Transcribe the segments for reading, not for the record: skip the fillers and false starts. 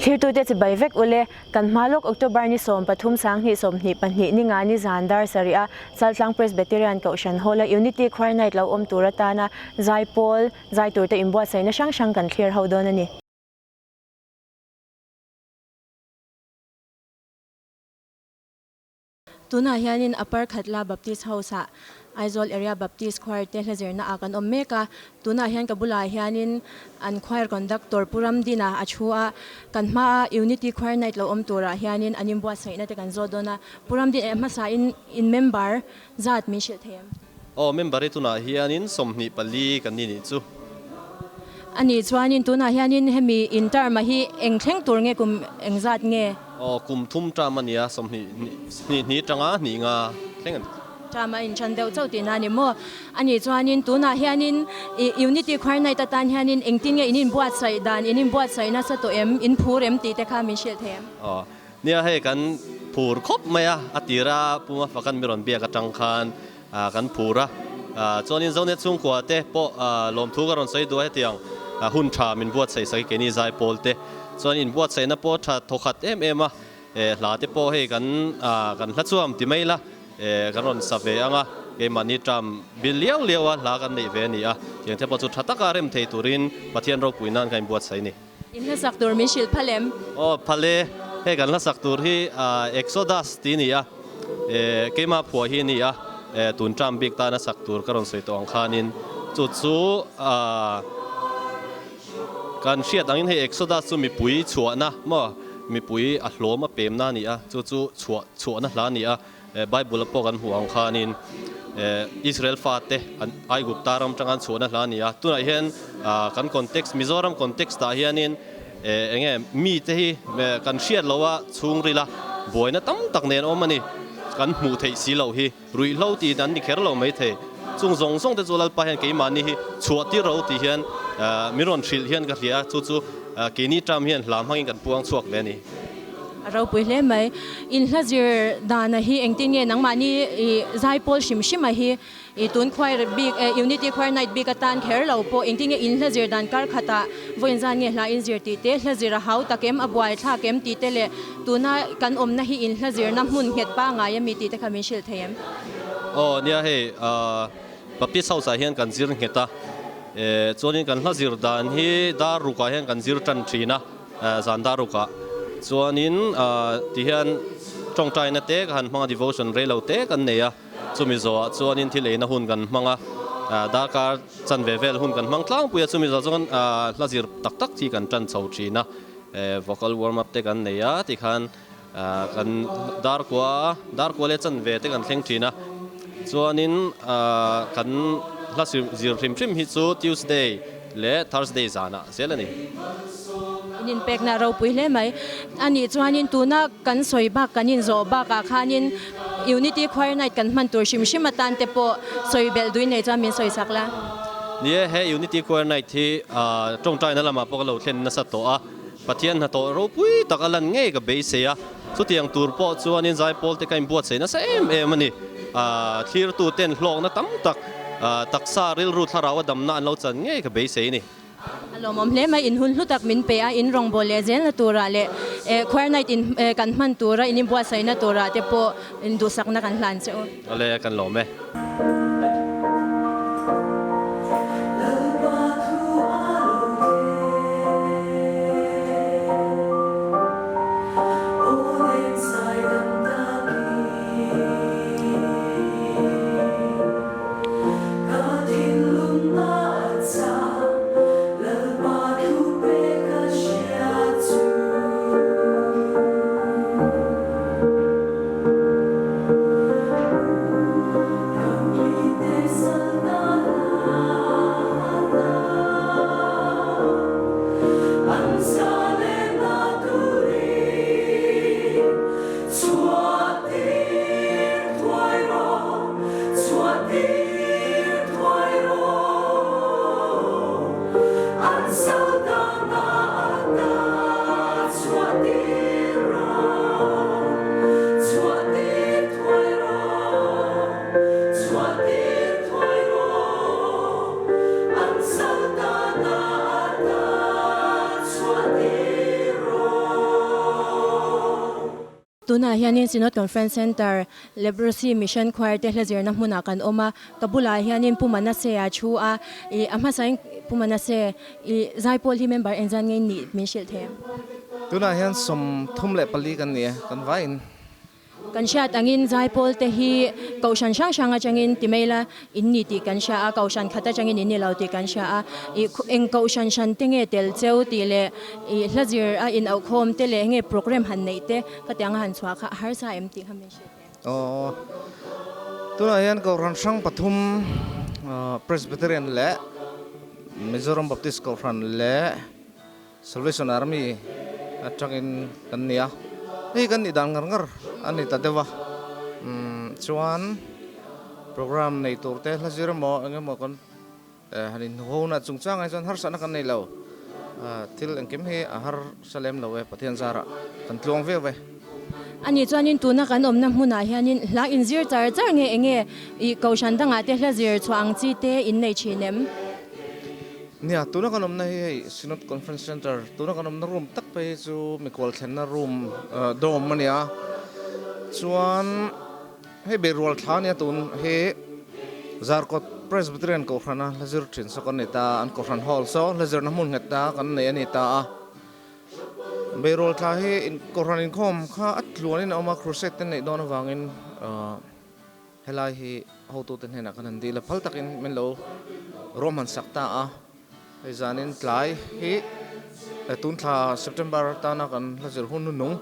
Thlirtute chibai vek ule, kan hma lawk October ni 13 sanghnih 22 ninga ni zan dar sarih a Chaltlang Presbyterian Kohhran Hall a Unity Choir Night lo awm tur atana zaipawl zai turte inbuatsaihna hrang hrang kan thlir ho dawn a ni. Tunah hianin Upper Khatla Baptist House-ah Aizawl Area Baptist Choir te hla zirna ah kan awm mek a. Tunah hian ka bulah hianin an choir conductor Pu Ramdina a thu a. Kan hmaa Unity Choir Night lo awm turah hianin an inbuatsaihna te kan zawt dawn a. Pu Ramdin eh hmasain in member zat min hrilh thei em? Aw, member hi tunah hianin 24 kan ni nih chu. A nih chuanin tunah hianin hemi in term-a hi eng thleng tur nge kum eng zat nge? Aw, kum thum term a nia, 20 hnih hnih tanga hnih nga thleng a ni. Term a inthan deuh chauh tihna a ni maw? A nih chuanin tunah hianin i Unity Choir Night atan hianin engtin nge in inbuatsaih dan, in inbuatsaih nasa tawh em, in phur em tih te kha min hrilh thei em? Aw, Nia hei kan phur khawp mai a, a tira Puma Fakan mi rawn biak atang khan kan phur a. Chuanin Zonet chhungkua te pawh lawmthu ka rawn sawi duh a, hetiang hun tha min buatsaih sak hi keini zaipawl te chuan inbuatsaihna pawh tha thawkhat em em a, hla te pawh hei kan kan hla chuam ti mai la kan rawn sa ve ang a, keimahni term bil liau liau a hla kan neih ve a ni a, tiang te pawh chu tha taka rem thei turin Pathian ropui nan kan inbuatsaih a ni. In hlasak tur min hrilh phal em? Aw phal e, hei kan hlasak tur hi Exodus tih a ni a, keimah phuah hi a ni a, tun term bik tana sak tur ka rawn sawi tawh ang khanin chu chu kan hriat angin hei Exodus chu mipui chhuahna maw mipui a hlawm a pemna a ni a, chu chu chhuah chhuahna hla a ni a. Bible-a pawh kan hmuh ang khanin Israel fate an Aigupta ram atanga an chhuahna hla a ni a. Tunah hian kan context, Mizoram context-ah hianin eng nge mite hi kan hriat loh a chhungrila buaina tam tak nen awm a ni. Kan hmuh theih si loh hi ruihhlo tiin an ni kher lo maithei. Chung zawng zawng te chu Lalpa hian keimahni hi chhuah tir ro tih hian min rawn hrilh hian ka hria a, chu chu keini term hian hla hmangin kan puang chhuak ve a ni. A ropui hle mai. In hla zir dana hi engtin nge nangmahni i zaipawl hrim hrima hi i tun choir bik Unity Choir Night bik atan kher lo pawh engtin nge in hla zir dan kar khatah vawiin zan nge hla in zir tih te, hla zir a hau tak em, a buai thlak em tih te leh tuna kan awmna hi in hla zirna hmun nghet pangai ami tih te kha min hrilh thei em? Aw nia hei Baptist House ah hian kan zir nghet a, chuanin kan hla zir dan hi dar rukah hian kan zir tan thin a. Zan dar rukah chuanin tihian tawngtaina te ka han hmang a, devotion rei lo te kan nei a, chumi zawhah chuanin thil eina hun kan hmang a, darkar chanve vel hun kan hmang tlangpui a, chumi zawh chuan hla zir tak tak hi kan tan chho thin a, vocal warm up te kan nei a tikhan kan darkua darkua leh chanve te kan thleng thin a, chuanin kan hla zir hrim hrim hi chu Tuesday leh Thursday zanah zel a ni. In inpekna a ropui hle mai. A nih chuanin tuna kan sawi bak kan inzawh bakah khanin Unity Choir Night kan hman tur hrim hrim atan te pawh sawi belh duin nei chuan min sawi sak la. Ni e, he Unity Choir Night hi tawngtaina lamah pawh ka lo thlen nasa tawh a. Pathian hnathawh ropui tak a lan ngei ka beisei a, chutiang tur pawh chuanin zaipawl te ka inbuatsaih nasa em em a ni. Thlirtu ten hlawkna tam tak, taksa rilru thlarau a damna an lo chan ngei ka beisei a ni. A lawmawm hle mai, in hun hlu tak min pe a, in rawngbâwl leh zelna turah leh Choir Night in kan hman tura in inbuatsaihna turah te pawh induhsakna kan hlan che u. Awle, kan lawm e. Tunah hianin Synod Conference Centre, Leprosy Mission Choir te hla zirna hmunah kan awm a, ka bulah hianin Pu Manase a thu a, ih a hmasain Pu Manase ih zaipawl hi member engzan nge nih min hrilh thei ang? Tunah hian 34 kan ni e, kan vaiin. Kan hriat angin zaipawl te hi kohhran hrang hrang atangin ti mai la in ni tih kan hria a, kohhran khat atangin in ni lo tih kan hria a, ih eng kohhran hran te nge tel cheu tih leh ih hla zir a in auhkhawm te leh nge program han neih te ka tiang a han chhuah kha a harsa em tih kha min hrilh teh. Aw, tunah hian kohhran hrang pathum Presbyterian leh Mizoram Baptist kohhran leh Salvation Army atangin kan ni a, hei kan nih dan ngar ngar a ni ta deuh a, umm chuan program nei tur te hla zir emaw eng emaw kan han inhnuho na chungchang ah hi chuan harsatna kan nei lo, thil engkim hi a harsa lem lo e Pathian zarah kan tluang viau e. A nih chuanin tuna kan awmna hmunah hianin hla inzir char char nge eng nge ih kohhran dangah te hla zir chhuah ang chi te in nei thin em? Nia, tuna kan awmna hi hei Synod Conference Centre, tuna kan awmna room tak phei hi chu mikual thlenna room dawm a nia. Chuan hei Beirual thla ania tun hi Zarkawt Presbyterian Kohhrana hla zir thin saw kan nei ta a, an Kohhran Hall saw hla zirna hmun nghet ta kan nei a ni ta a. Beirual thla hi Kohhran inkhawm kha a tluanin a awm a, crusade te neih dawn avangin Helai hi hotute hnenah kan han dil a, phal takin min lo ruahman sak ta a. Hei zanin tlai hi tun thla September tana kan hla zir hun hnunung,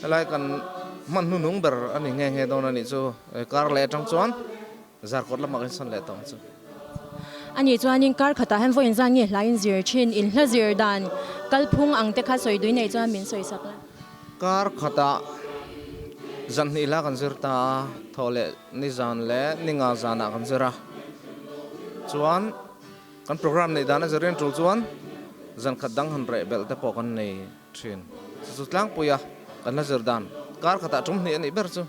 helai kan hman hnunung ber a ni nghe nghe dawn a nih chu. Kar leh atang chuan Zarkawt lamah kan sawn leh tawh ang chu. A nih chuanin kar khatah hian vawiin zan nge hla in zir thin, in hla zir dan kalphung ang te kha sawi dui nei chuan min sawi sak la. Kar khatah zan hnih hla kan zir ta a, thawh leh ni zan leh ni nga zanah kan zir a. Chuan kan program neih dan a zir rian tul chuan zan khat dang han reh belh te pawh kan nei thin. Chu chu tlangpui a kan hla zir dan kar khatah tum hnih a nih ber chu.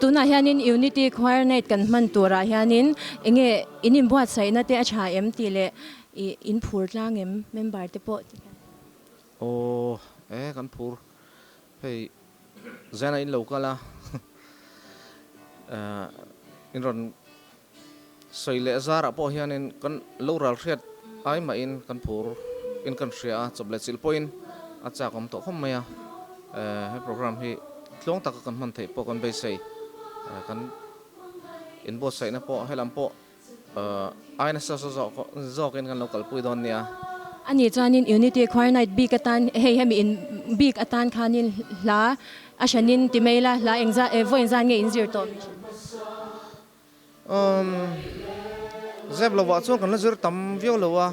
Tunah hianin Unity Choir Night kan hman turah hianin enge in inbuatsaihna te a tha em tih leh ih in phur tlang em member te pawh ti hian. Aw e kan phur hei Zena in lo kal a in rawn sawi leh zarah pawh hianin kan lo ral hriat ai mahin kan phur in kan hria a, chawp leh chilh pawhin a chak awm tawh khawp mai a, he program hi tluang taka kan hman theih pawh kan beisei, kan inbuatsaihna pawh helam pawh ai nasa zawkin kan lo kalpui dawn nia. A nih chuanin Unity Choir Night bik atan hei hemi in bik atan khanin hla a hranin ti mai la, hla engzah vawi engzah nge inzir tawh mi hran? Umm, zep lovah chuan kan la zir tam viau lo a,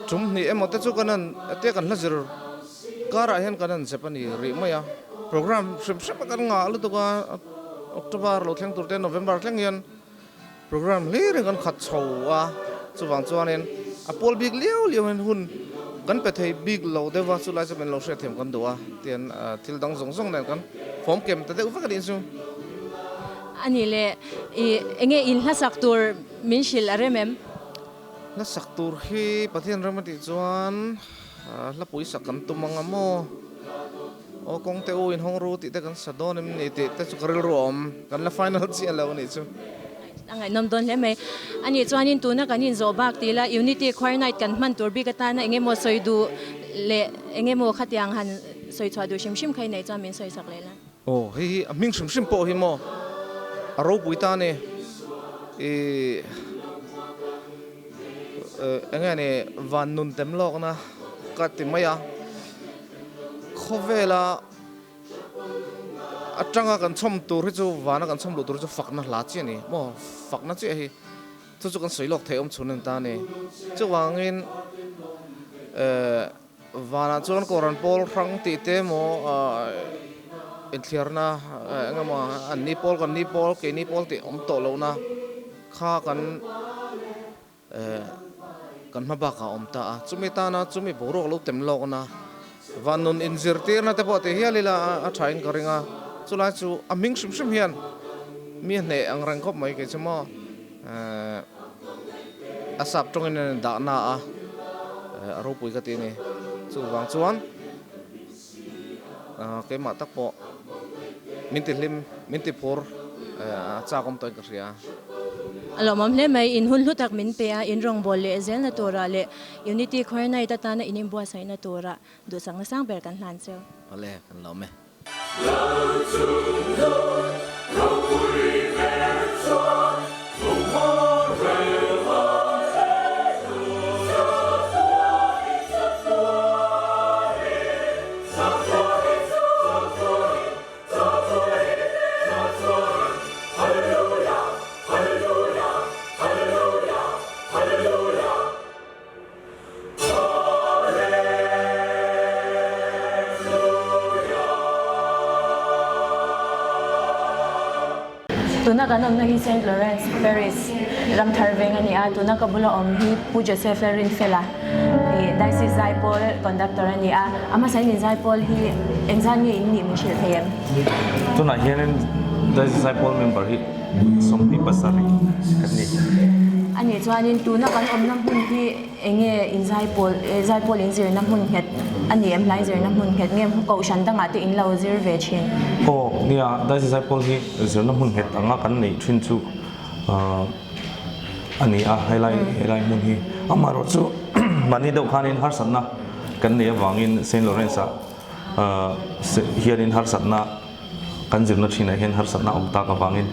tum hnih emaw te chu kan han tia kan hla zir karah hian kan han zep a ni rih mai a, program hrim hrim a kan ngah lutuk a, October lo thleng tur te November thleng hian program hlir in kan khat chho a, chuvang chuanin a pawl bik liau liau hian hun kan pe thei bik lo deuh a, chulai chu min lo hriatthiam kan duh a, tian thil dang zawng zawng nen kan fawm kem ta deuh vek a nih chu. A nih leh i enge in hlasak tur min hrilh a rem em? Hlasak tur hi Pathian ram a tih chuan hlapui sak kan tum ang a maw? Aw kawng te u in hawng ru tih te kan sa dawn em ni tih te chu ka rilru a awm, kan la final chiah lo a nih chu. A ngaihnawm dawn hle mai. A nih chuanin tuna kan inzawh bak ti ila Unity Choir Night kan hman tur bik atana eng emaw sawi duh leh eng emaw khatiang han sawi chhuah duh hrim hrim kha i neih chuan min sawi sak leh la. Aw hei hi a hming hrim hrim pawh hi maw a ropui ta a ni. Ih eng nge ni van nun tem lawkna ka ti mai a. Khawvela atanga kan chhawm tur hi chu vana kan chhawm luh tur hi chu fakna hla chiah a ni maw fakna chiah hi chu chu kan sawi lawk theih awm chhun a ni ta a ni. Chuvangin eh vanah chuan Koran pawl hrang tih te emaw inthliarna eng emaw an ni pawl kan ni pawl keini pawl tih awm tawh lohna kha kan Kan hma bakah a awm ta a, chumi tana chumi boruak lo tem lawkna van nun inzirtirna te pawh ti hial ila a thain ka ring a, chulai chu a hming hrim hrim hian mi a hneh ang reng khawp mai kei chu maw a sap tawngin a dahna a a ropui ka ti a ni, chuvang chuan keimah tak pawh. Min ti hlim, min ti phur, a chak awm tawhin ka hria. A lawmawm hle mai, in hun hlu tak min pe a, in rawngbâwl leh zelna turah leh Unity Choir Night atana in inbuatsaihna turah duhsakna sang ber kan hlan cheu. Awle, kan lawm e. Tuna kan awmna hi Saint Lawrence Parish Ramthar veng a ni a, tuna ka bula awm hi Pu Joseph Rinfela ih Diocese Zaipawl Conductor a ni a, a hmasa in Zaipawl hi engzat nge in nih min hrilh thei em? Tunah hianin Diocese Zaipawl member hi 27 kan ni. A nih chuanin tuna kan awmna hmun hi eng nge in Zaipawl Zaipawl in zirna hmun nghet a ni em? Hlai zirna hmun nghet nge kohhran dangah te in lo zir ve thin? Aw nia, Diocese Zaipawl hi zirna hmun nghet anga kan neih thin chu a ni a, helai helai hmun hi amaherawh chu mahni deuh khanin harsatna kan neih avangin Saint Lawrence ah hianin harsatna kan zirna thinah hian harsatna awm tak avangin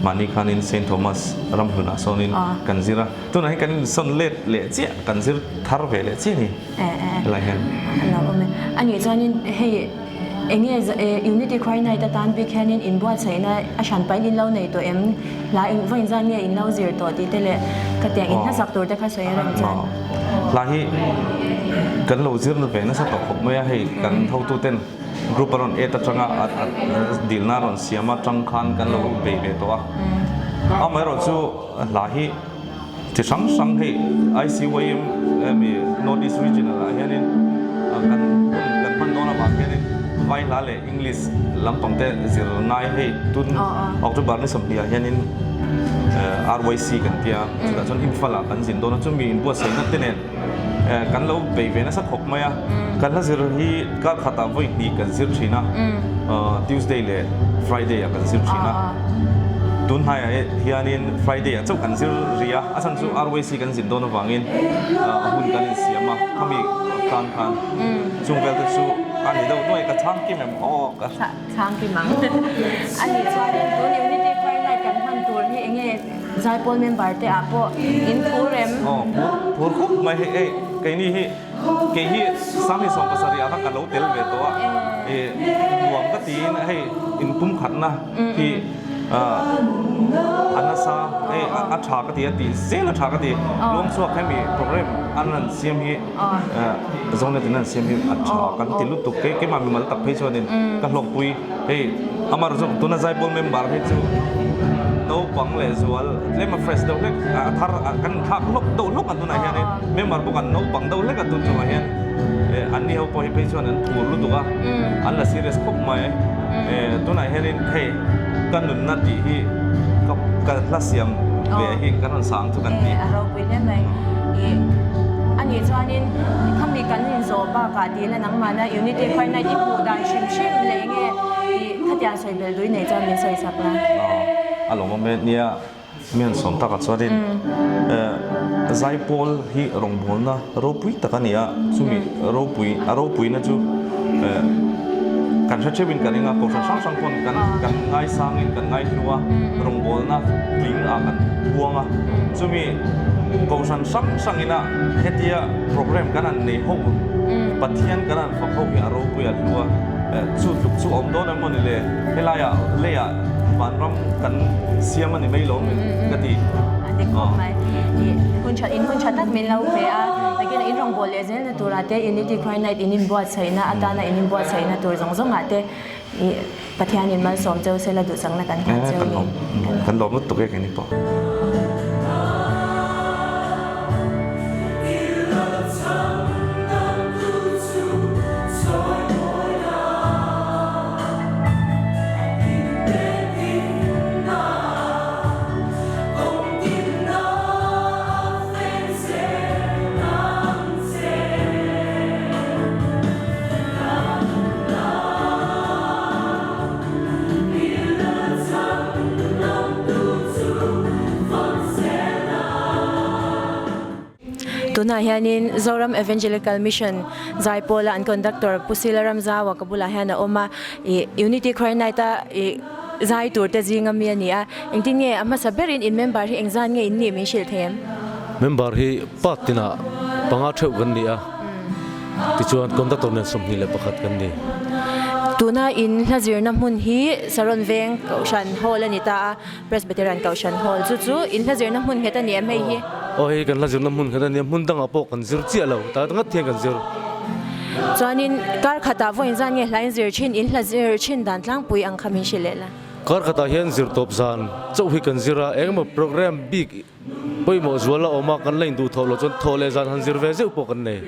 mahni khanin Saint Thomas ramhlunah sawnin kan zir a, tunah hian kan insawn let leh chiah kan zir thar ve leh chiah a ni helai hian. A nih chuanin hei Enge Unity Choir Night atan bik hianin inbuatsaihna a hran pahin in lo nei tawh em? Hla eng vawiin zan nge in lo zir tawh tih te leh ka tiang in hnasak tur te kha sawi a rem chuan. Hla hi kan lo zir ve nasa tawh khawp mai a, hei kan hotuten group a rawn add atanga dilna a rawn siam atang khan kan lo bei ve tawh a. Amaherawhchu hla hi Chi hrang hrang hei ICYM mi North East Regional ah hianin kan hun kan hman dawn avang hianin Vai hla leh English lampang te zir ngai hei tun October ni 20 ah hianin RYC kan tia chutah chuan Imphal ah kan zin dawn a chumi inbuatsaihna te nen kan lo bei ve nasa khawp mai a kan hla zir hi kar khatah vawi hnih kan zir thin a Tuesday leh Friday ah kan zir thin a tun hnaiah hianin Friday ah chauh kan zir rih a a chhan chu RYC kan zin dawn avangin a hun kan insiam a khami tan khan chung vel te chu a ni deuh nuai ka chhang kim em aw ka chhang kim ang a nih chuanin tun Unity Choir Night kan hman tur hi enge Zaipawl member te ah pawh in phur em? Aw phur phur khawp mai hei hei keini hi kei hi Sangni 70 ah khan ka lo tel ve tawh a ih nuam ka tiin hei in pum khatna hi a nasa hei a tha ka ti a tih zel a tha ka ti luang chhuak hemi program an rawn siam hi Zonet in an siam hi a tha kan ti lutuk kei keimah mimal tak phei chuanin ka hlawkpui hei amar chu tuna Zaipawl member hi chu naupang leh zual tlem a fresh deuh hlek a thar kan thlak hlawk deuh hlawk a tunah hianin member pawh kan naupang deuh hlek a tun chungah hian an ni ho pawh hi phei chuan an phur lutuk a an la serious khawp mai tunah hianin hei ka nunna tih hi ka hla siam ve hi kan rawn sang chu kan ti. A ropui hle mai. Ih a nih chuanin khami kan inzawh bakah tih ila nangmahna Unity Choir Night i hmuh dan hrim hrim leh enge ih khatiang sawi belh dui nei chuan min sawi sak la. A lawmawm e nia mi han sawm takah chuanin Zaipawl hi rawngbawlna ropui tak a ni a, chumi ropui a ropuina chu kan hre theuhin ka ring a, kohhran hrang hrang pawn kan kan ngaisangin kan ngaihlu a, rawngbawlna tling ah kan buang a, chumi kohhran hrang hrangina hetia program kan han nei ho Pathian kan han fak ho hi a ropui a hlu a, chu tluk chu a awm dawn em maw ni le, helaiah leiah vanram kan siam a ni mai lo min ka ti. A dik khawp mai. Ih hun tha in hun tha tak min lo pe a, takin in rawngbâwl leh zelna turah te Unity Choir Night in inbuatsaihna atana in inbuatsaihna tur zawng zawngah te ih Pathianin malsawm cheu sela duhsakna kan nghat cheu ni. Kan lawm lutuk e keini pawh. Tunah hianin Zoram Evangelical Mission Zaipawla an conductor Pu Sila Ramzaua ka bulah hian a awm a, ih Unity Choir Night a ih zai tur te zinga mi a ni a, engtin nge a hmasa berin in member hi engzan nge in nih min hrilh thei em? Member hi part tinah panga theuh kan ni a, tichuan conductor nen 21 kan ni. Tuna in hla zirna hmun hi Saron Veng Kohhran Hall a ni ta a. Presbyterian Kohhran Hall chu chu in hla zirna hmun nghet a ni em hei hi? Aw hei kan hla zirna hmun nghet a ni a, hmun dangah pawh kan zir chiah lo, tah ngat hian kan zir. Chuanin kar khatah vawiin zan nge hla in zir thin, in hla zir thin dan tlangpui ang kha min hrilh leh la. Kar khatah hian zir tawp zan chauh hi kan zir a, engemaw program bik pawimawh zual a awm a, kan la induh thawh loh chuan thawh leh zan han zir ve zeuh pawh kan nei.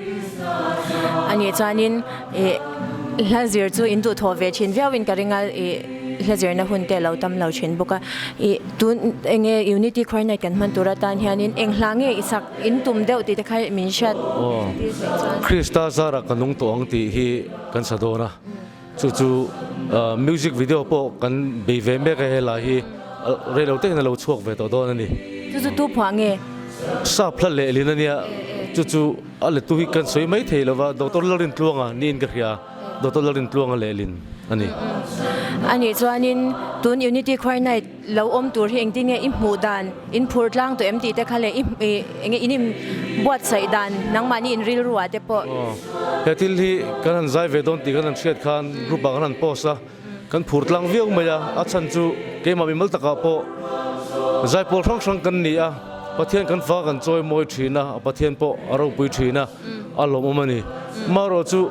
A nih chuanin ih hla zir chu in duh thawh ve thin viauin ka ring a, ih hla zirna hun te a lo tam lo thin bawk a. Ih tun eng nge Unity Choir Night kan hman tur atan hianin eng hla nge i sak in tum deuh tih te kha min hriat tir theih chuan. Krista zarah ka nung tawh ang tih hi kan sa dawn a. Chu chu music video pawh kan bei ve mek a helai hi reilo te hian a lo chhuak ve tawh dawn a ni. Chu chu tu phuah nge? Sap hla lehlin a nia, chu chu a lettu hi kan sawi mai thei lova Doctor Lalrintluanga niin ka hria, Doctor Lalrintluanga lehlin a ni. A nih chuanin tun Unity Choir Night Lo awm tur hi engtin nge i hmuh dan, in phur tlang tawh em tih te kha leh i enge in in buatsaih dan nangmahni in rilru ah te pawh. Aw, he thil hi kan han zai ve dawn tih kan han hriat khan group ah kan han post a, kan phur tlang viau mai a, a chhan chu keimah mimal takah pawh zaipawl hrang hrang kan ni a, Pathian kan fa kan chawi mawi thin a, a Pathian pawh a ropui thin a, a lawmawm a ni. Marawh chu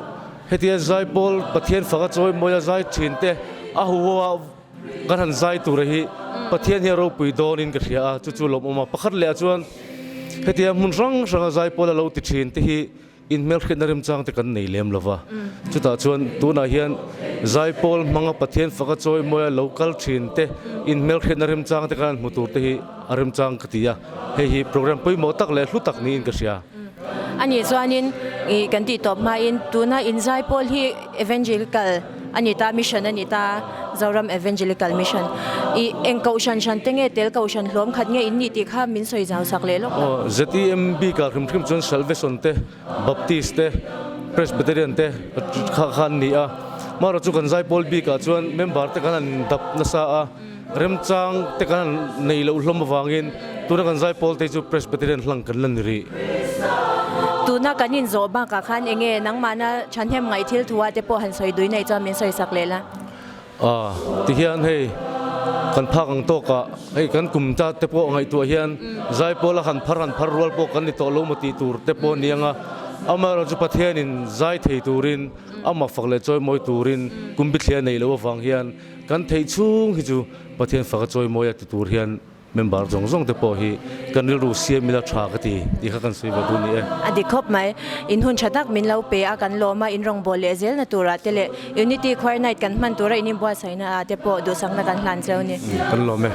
hetia zaipawl Pathian faka chawi mawi a zai thin te a huho a, Kan han zai tura hi Pathian hi a ropui dawnin ka hria a, chu chu lawmawm a. Pakhat leh ah chuan hetia hmun hrang hranga zai pawl a lo ti thin te hi inhmelhriatna remchang te kan nei lem lo va. Chutah chuan tunah hian zai pawl hmanga Pathian faka chawi mawia lo kal thin te inhmelhriatna remchang te kan han hmu tur te hi a remchang ka ti a. Hei hi program pawimawh tak leh hlu tak niin ka hria. A nih chuanin ih kan tih tawp hmain tuna inzai pawl hi Evangelical a ni ta, Mission a ni ta, Zoram Evangelical Mission. Ih eng kohhran hran te nge tel kohhran hlawm khat nge in nih tih kha min sawi zau sak leh lawk la. Aw, ZEM bikah hrim hrim chuan Salvation te, Baptist te, Presbyterian te kha kha an ni a. Marawh chu kan zaipawl bikah chuan member te kan han dap nasa a. Remchang te kan han neih loh hlawm avangin tuna kan zaipawl te chu Presbyterian hlang kan la ni rih. Tuna kan inzawh bakah khan enge nangmahna thahnem ngaih thil thu ah te pawh han sawi dui nei chuan min sawi sak leh la. Aw, tihian hei kan phak ang tawkah hei kan kum ta te pawh ngaihtuah hian zaipawl a han phar han phar rual pawh kan ni tawh lo maw tih tur te pawh a ni ang a, amaherawhchu Pathianin zai thei turin amah fak leh chawimawi turin kum bithliah neih loh avang hian Kan theih chhung hi chu Pathian faka chawimawi a ti tur hian member zawng zawng te pawh hi kan rilru siam ila tha ka ti tih kha kan sawi ve duh ni e. A dik khawp mai. In hun tha tak min lo pe a, kan lawm a, in rawngbâwl leh zelna turah te leh Unity Choir Night kan hman tura in inbuatsaihna ah te pawh duhsakna kan hlan cheu ni. Kan lawm e.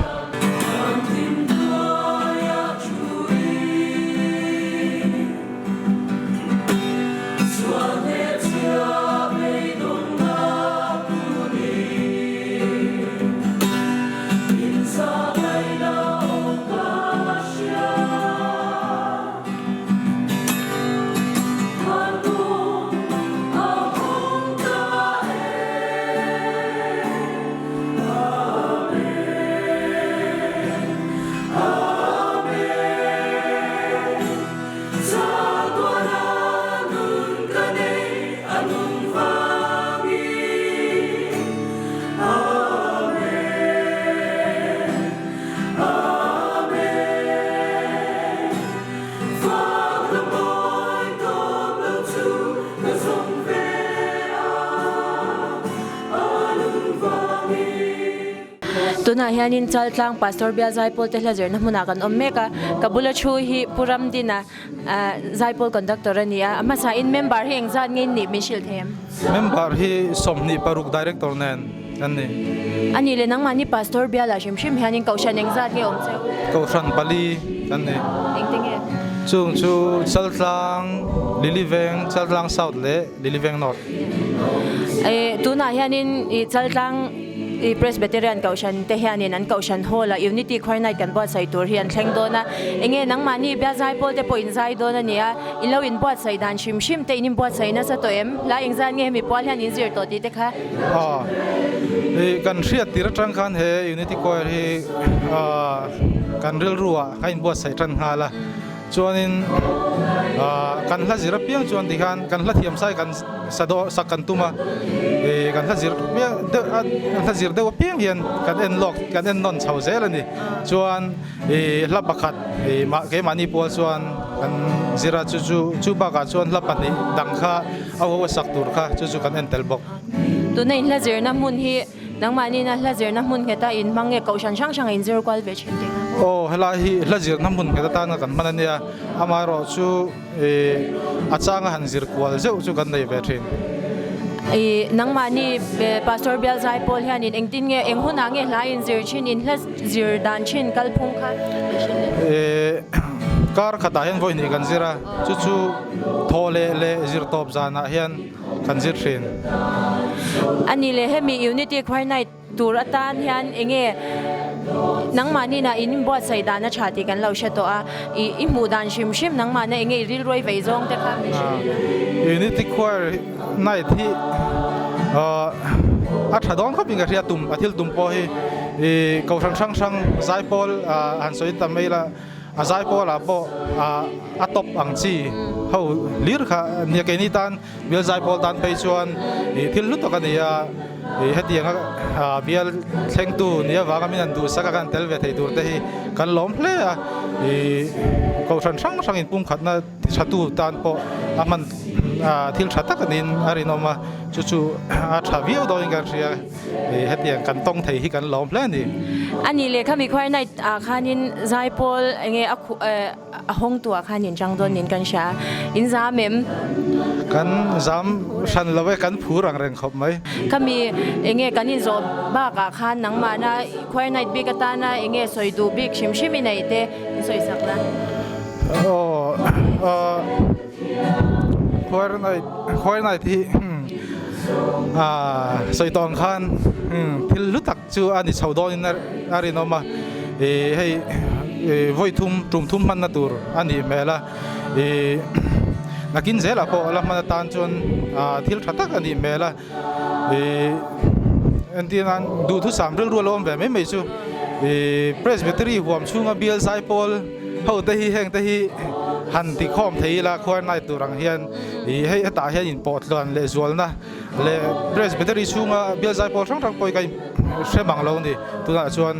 Tunah hianin Chaltlang Pastor Bial Zaipawl te hla zirna hmunah kan awm mek a, ka bula thu hi Pu Ramdina Zaipawl conductor a ni a, a hmasa in member hi engzat nge in nih min hrilh thei em? Member hi 26 director nen kan ni. A nih leh nangmahni Pastor Bialah hrim hrim hianin Kohhran engzat nge awm cheu? Kohhran pali kan ni. Engte nge? Chung chu Chaltlang, Liliveng, Chaltlang South leh Liliveng North. Tunah hianin Chaltlang. Presbyterian Kohhran te hianin an Kohhran Hall ah Unity Choir Night kan buatsaih tur hi an thleng dawn a. Enge nangmahni bial zaipawl te pawh in zai dawn a ni a, in lo inbuatsaih dan hrim hrim te in inbuatsaih nasa tawh em? Hla engzat nge hemi pual hian in zir tawh tih te kha? Aw, i kan hriat tir atang khan he Unity Choir hi kan rilru ah ka inbuatsaih tan nghal a, chuanin kan hla zir apiang chuan tikhan kan hla thiam sai kan sa daw sak kan tum a, i kan hla zir deuh kan hla zir deuh apiang hian kan en lawk kan en nawn chho zel a ni, chuan. I hla pakhat i mah keimahni pual chuan kan zir a, chu chu chu bakah chuan hla pahnih dang kha a ho a sak tur kha chu chu kan en tel bawk. Tuna in hla zirna hmun hi nangmahniina hla zirna hmun ngheta in hmang nge kohhran hrang hranga in zir kual ve thin tih kha? Aw helai hi hla zirna hmun nghet atana kan hman a nia, amaherawhchu I a changa han zir kual zeuh chu kan nei ve thin. I nangmahni Pastor Bial Zaipawl hianin engtin nge eng hunah nge hla in zir thin, in hla zir dan thin kalphung kha i hre le? I kar khatah hian vawi hnih kan zir a, chu chu thaw leh leh zir tawp zanah hian kan zir thin. Ani leh hemi Unity Choir Night Tur atan hian enge nangmahni na in buatsaih dan a tha tih kan lo hre tawh a, i i hmuh dan hrim hrim nangmahna enge i rilruai vei zawng te kha min hrilh ila. Unity Choir Night hi a tha dawn khawp in ka hria tum a thil tum pawh hi i kohhran hrang hrang zaipawl han sawi ta mai ila a zaipawl ah pawh a top ang chi ho hlir kha nia keini tan Bial zaipawl tan phei chuan ih thil hlu tak a ni a, ih hetianga bial thlengtu nih avanga min han duhsak a kan tel ve thei tur te hi kan lawm hle a, ih kohhran hrang hrang inpumkhatna thatu tan pawh a hman thil tha tak a niin a rinawm a, chu chu a tha viau dawnin kan hria. Hetiang kan tawng thei hi kan lawm hle a ni. A nih leh khami khuai night ah khanin zaipawl enge a khuh a hawng tu ah khan in chang dawn niin kan hria a, in zam em? Kan zam hran lo e, kan phur ang reng khawp mai. Khami enge kan in zawh bak ah khan nangmahna khuai night bik atana enge sawi duh bik hrim hrim i neih te in sawi sak la? Aw. Khuai night hi sawi tawh ang khan thil hlu tak chu a ni chho dawnin a rinawm a, hei vawi thum tum thum hmanna tur a nih hmel a, nakin zelah pawh la hman atan chuan thil tha tak a nih hmel a, entir nan duhthusam rilru a lo awm ve mai mai chu Presbytery huam chhunga bial zaipawl ho te hi heng te hi han ti khawm thei ila khuar nai tur ang hian ih hei hetah hian in pawh tluan leh zualna leh Presbytery chhunga bial zaipawl hrang hrang pawh hi ka hre mang lo a ni tunah chuan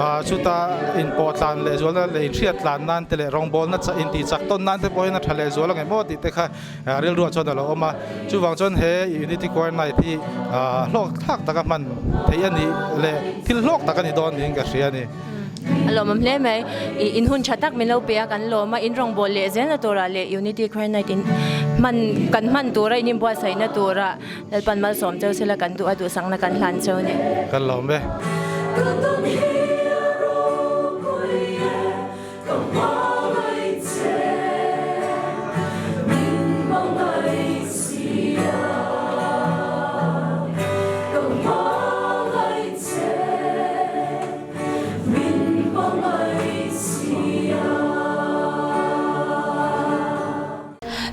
ah chuta in pawh tlan leh zualna leh inhriat tlan nan te leh rawngbawlna chah intih chak tawn nan te pawh hian a tha leh zual ang em aw tih te kha rilruah chuan a lo awm a chuvang chuan he Unity Choir Night hi hlawk thlak taka hman theih a nih leh thil hlawk tak a ni dawn niin ka hria a ni. A lawmawm hle mai. I in hun tha tak min lo pe a, kan lawm a, in rawngbâwl leh zelna turah leh Unity Choir Night in hman kan hman tura in inbuatsaihna tura Lalpan malsawm cheu sela kan duh a, duhsakna kan hlan cheu a ni. Kan lawm e.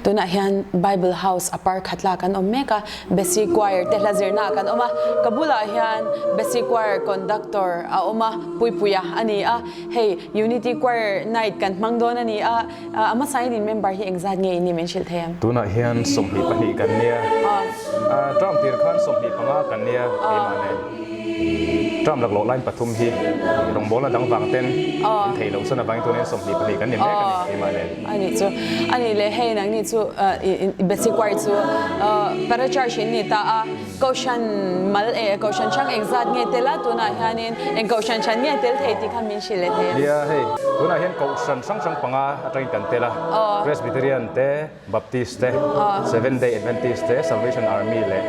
Tunah hian Bible House a par khat la kan awm mek a, Bessie Choir te hla zirna ah kan awm a, ka bulah hian Bessie Choir Conductor a awm a, Puipuia a ni a, hei Unity Choir Night kan hmang dawn a ni a, a hmasa in member hi engzat nge in ni min hrilh thei em? Tunah hian 22 kan nia, term tir khan 25 kan nia keimah nen. Term laklawh line pathum hi rawngbawlna dang vang ten in theih loh chuan avangin tunin 22 kan ni mek a ni keimah nen. A nih chu, a nih leh hei nangni chu Basic Choir chu Para Church in ni ta a, Kohhran mal eh Kohhran hrang engzat nge tel a tunah hianin eng Kohhran hran nge tel thei tih kha min hrilh leh thei em? Nia hei tunah hian Kohhran hrang hrang panga atangin kan tel a, Presbyterian te, Baptist te, Seventh Day Adventist te, Salvation Army leh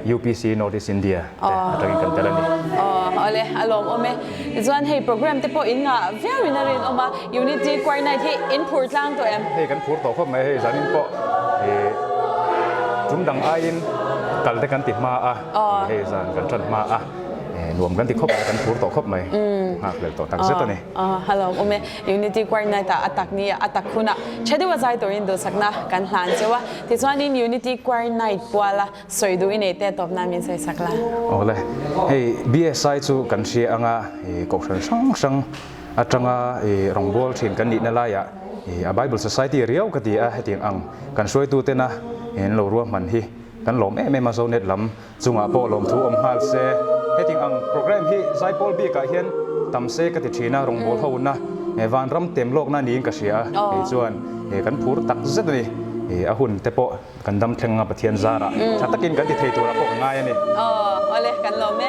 UPC North East India te atangin kan tel a ni. Aw awle a lawmawm e. Tichuan hei program te pawh in ngah viau in a rinawm a, Unity Choir Night hi in phur tlang tawh em? Hei kan phur tawh khawp mai, hei zanin pawh ih tum dang aiin kal te kan ti hma a, hei zan kan tan hma a. Nuam kan ti khawp mai, kan phur tawh khawp mai. Nghak hlel tawh tak zet a ni. Hello awm e, Unity Choir Night ah a tak ni a tak hunah tha deuha zai turin duhsakna kan hlan cheu a. Tichuanin Unity Choir Night puala sawi duh i nei te tawp nan min sawi sak la. Awle, hei BSI chu kan hria anga kohhran hrang hrang atanga rawngbâwl thin kan nihna laiah a Bible Society riau ka ti a, hetiang ang kan hruaitutena an lo ruahman hi kan lawm em em a, Zonet lam Chungah pawh lawmthu awm nghal se. Hetiang ang program hi Zaipawl bikah hian tam se ka ti thin a, rawngbâwl ho na vanram tem lawkna niin ka hria a, kei chuan kan phur tak zet a ni. A hun te pawh kan dam thleng anga Pathian zarah tha takin kan ti thei turah pawh ka ngai a ni. Aw awle kan lawm e.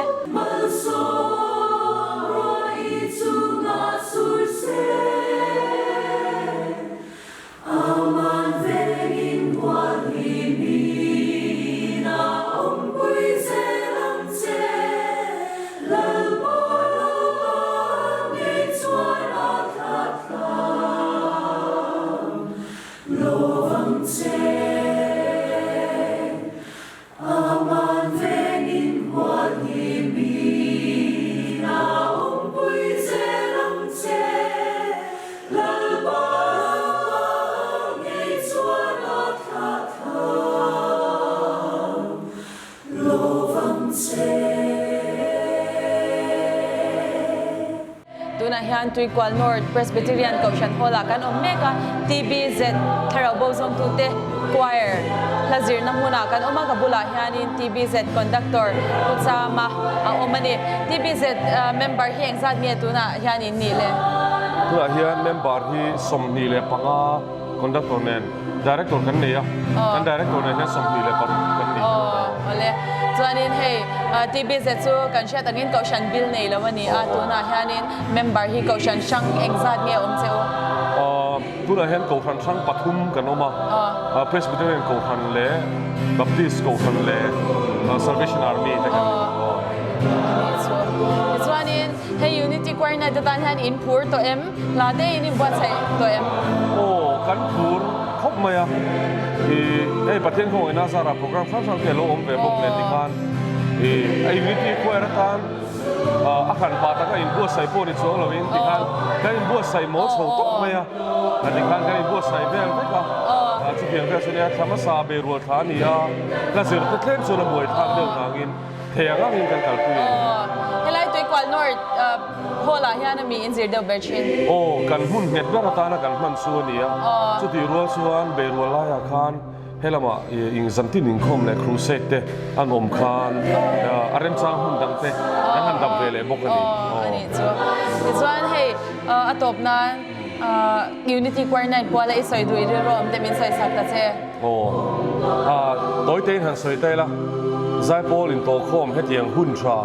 Aman vengin huan hi min a awmpui zel ang che, Lalpa lo ban ngei chuan a thlah thlam lovang che. Aman vengin huan hi min a awmpui zel ang che, Lalpa lalpa ngei chuan a thlah thlam lovang che. Tunah hian Tuikual North Presbyterian Kohhran Hall-ah kan awm mek a, TBZ Thlarau Bo Zawmtute Choir hla zirna hmunah kan awm a, ka bulah hianin TBZ Conductor Pu Chama a awm a ni. TBZ member hi engzat nge tunah hian in nih le? Tunah hian member hi 25 Conductor nen Director kan nei a, kan Director nen hian 26 kan ni. Aw awle, chuanin hei TBZ chu kan hriat angin Kohhran bill nei lo a ni a, tunah hianin member hi Kohhran hrang engzat nge awm che u? Tunah hian Kohhran hrang pathum kan awm a, Presbyterian Kohhran leh Baptist Kohhran leh Salvation Army te kan ni. Aw anih chu. Tichuanin hei Unity Choir Night atan hian in phur tawh em? Hla te in inbuatsaih tawh em? Aw, kan phur khawp mai a. Ih, hei Pathian khawngaihna zarah program hrang hrang te a lo awm ve bawk nen tikhan ih, a Unity Choir atan a hran pah taka inbuatsaih pawh ni chuang lovin tikhan kan inbuatsaih mawl chho tawp mai a. Tikhan kan inbuatsaih vel vek a. Chutiang vel chu nia thla hmasa beirual thla a ni a, hla zir te tlem chuan a buai thlak deuh vangin thei ang angin kan kalpui a ni. Aw, helai Tuikual North Hall ah hian a mi inzir deuh ber thin. Aw, kan hmun nghet ber atana kan hman chu a ni a. Chutih rual chuan beirual laiah khan helamah ing zantin inkhawm leh crusade te an awm khan a remchang hmun dang te kan han dap ve leh bawk a ni. Aw, a nih chu. Tichuan hei a tawp nan Unity Choir Night puala i sawi duh i rilru awm te min sawi sak ta che. Aw, tawitein han sawi ta ila, Zaipawl intawhkhawm hetiang hun tha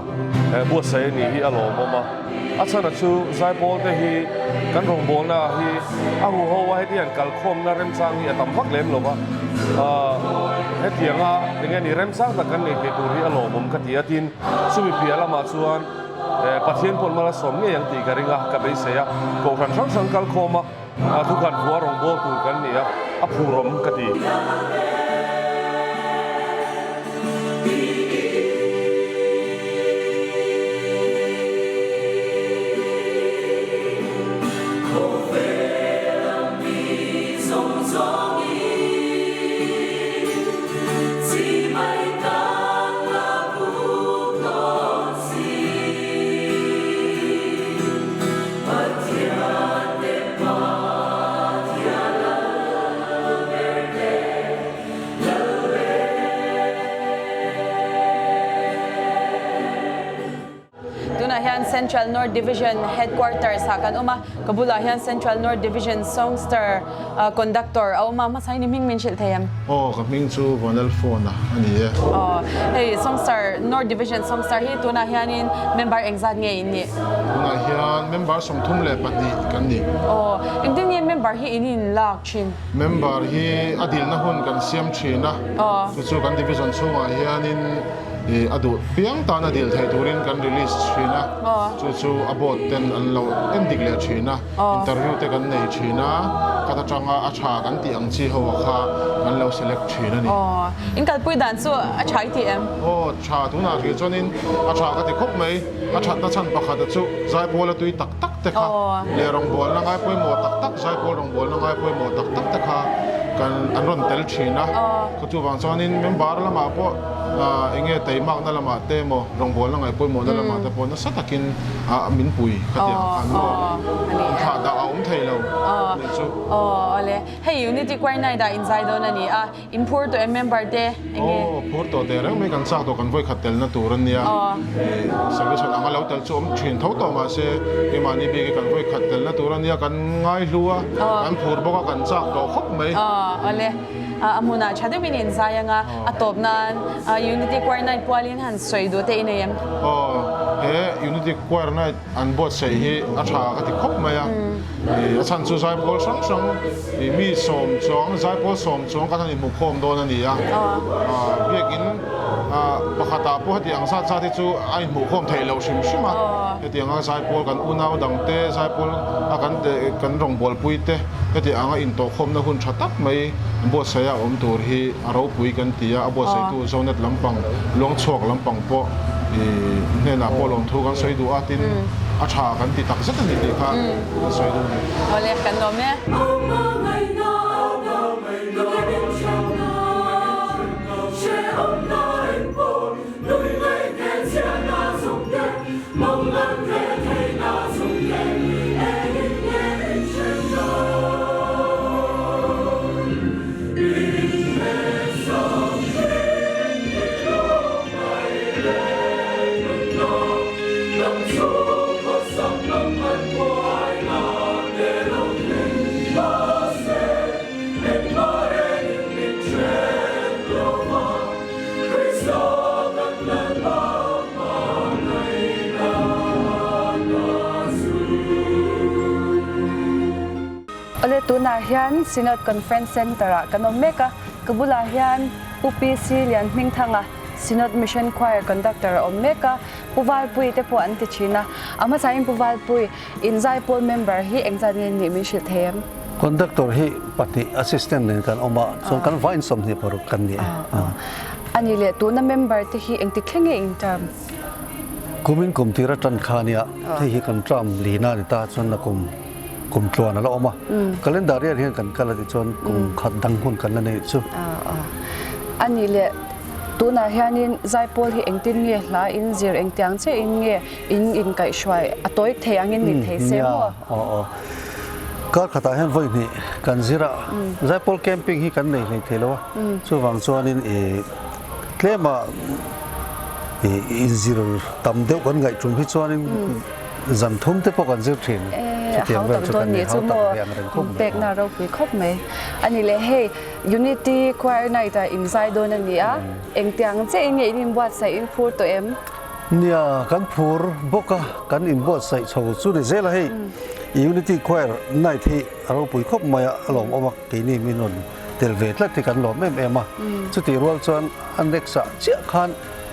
buatsaih a nih hi a lawmawm a. A chhana chu Zaipawl te hi kan rawngbawlna hi a huho a, hetiang kalkhawmna remchang hi a tam vak lem lo va. Hetianga enge ni remchang tak kan nei thei tur hi a lawmawm ka ti a, tin chumi piah lamah chuan Pathian pawn mal a sawm ngei ang tih ka ring a, ka beisei a, Kohhran hrang hrang kalkhawm a. A thukhat vua rawngbâwl tur kan ni a, a phurawm ka ti. Tunah hian Central North Division Headquarters ah kan awm a, ka bulah hian Central North Division Songster Conductor a awm a, hmasa hi ni hming min hrilh thei em? Aw, ka hming chu Vanlalfawna a ni e. Aw, hei Songster North Division Songster hi tunah hianin member engzat nge in nih? Tunah hian member 32 kan ni. Aw, engtin nge member hi in in lak thin? Member hi a dilna hun kan siam thin a, chu chu kan division chhungah hianin ih a duh piang tan a dil theih turin kan release thin a, chu chu a board ten an lo en dik leh thin a, interview te kan nei thin a, khat atanga a tha kan tih ang chi ho ah kha kan lo select thin a ni. Aw, in kalpui dan chu a tha i ti em? Aw, tha tunah hrih chuanin a tha ka ti khawp mai, a thatna chhan pakhat a chu zaipawl a tui tak tak te kha leh rawngbawlna ngai pawimawh tak tak, zaipawl rawngbawlna ngai pawimawh tak tak te kha kan an rawn tel thin a, chuvang chuanin member lamah pawh eng nge teimakna lamah te emaw rawngbawlna ngaih pawimawhna lamah te pawh nasa takin min pui khatiang khan maw inthlah dah a awm thei lo nih chu. Aw awle, hei Unity Choir Night ah inzai dawn a ni a, In phur tawh em member te enge? Aw phur tawh teh reng mai kan chak tawh kan vawikhat telna tur a nia. Service hon anga lo tel chu awm thin tho tawh mahse keimahni bik hi kan vawikhat telna tur a nia kan ngaihlu a kan phur bawk a kan chak tawh khawp mai. Aw awle a hmunah tha deuhin in zai anga a tawp nan Unity Choir Night pualin han sawi duh te i nei em? Aw he Unity Choir Night an buatsaih hi a tha ka ti khawp mai a. A chhan chu zaipawl hrang hrang mi sawm chuang, zaipawl sawm chuang kan han inhmuh khawm dawn a ni a. Biakin pakhatah pawh heti ang zat zat hi chu a inhmuh khawm theih loh hrim hrim a. Hetianga zaipawl kan unau dangte, zaipawl a kan kan rawngbawlpui te heti anga intawhkhawmna hun tha tak mai buatsaih a awm tur hi a ropui kan ti a. A buatsaihtu Zonet lampang, Luangchhuak lampang pawh hnenah pawh lawmthu kan sawi duh a, tin a tha kan ti tak zet a ni tih kha kan sawi duh a ni. Awle, kan lawm e. Awle tunah hian Synod Conference Centre ah kan awm mek a, ka bulah hian Pu PC Lianhmingthanga Synod Mission Choir Conductor a awm mek a, Pu Valpui te pawh an ti thin a, a hmasain Pu Valpui in Zaipawl member hi engzat nge nih min hrilh thei em? Conductor hi pahnih assistant nen kan awm a, chuan kan vain 26 kan ni e. A ni leh tuna member te hi engtik thleng nge in term? Kumin kum tir atan kha nia, hei hi kan term lina a ni ta chuan nakum kum tluan a la awm a, calendar hian hian kan kal a tih chuan kum khat dang hun kan la neih chu. A ni leh tunah hianin Zaipawl hi engtin nge hla in zir engtiang chiah in nge in inkaihhruai a tawi thei angin ni thei se maw? Aw aw. Kar khatah hian vawi hnih kan zir a, Zaipawl camping hi kan nei hlei thei lo a, chuvang chuanin ih tlema ih inzir tam deuh kan ngaih tum hi chuanin zan thum te pawh kan zir thin. Chutiang vel chu kan ni hau tak ve ang reng khawp mai. Pekna ropui khawp mai. A ni leh hei Unity Choir Night ah inzai dawn a ni a, engtiang chiah in nge in inbuatsaih in phur tawh em? Nia, kan phur bawk a, kan inbuatsaih chho chu ni zel a hei Unity Choir Night hi a ropui khawp mai a, a lawmawm a, keini min rawn tel ve tlat hi kan lawm em em a. Chutih rual chuan a next ah chiah khan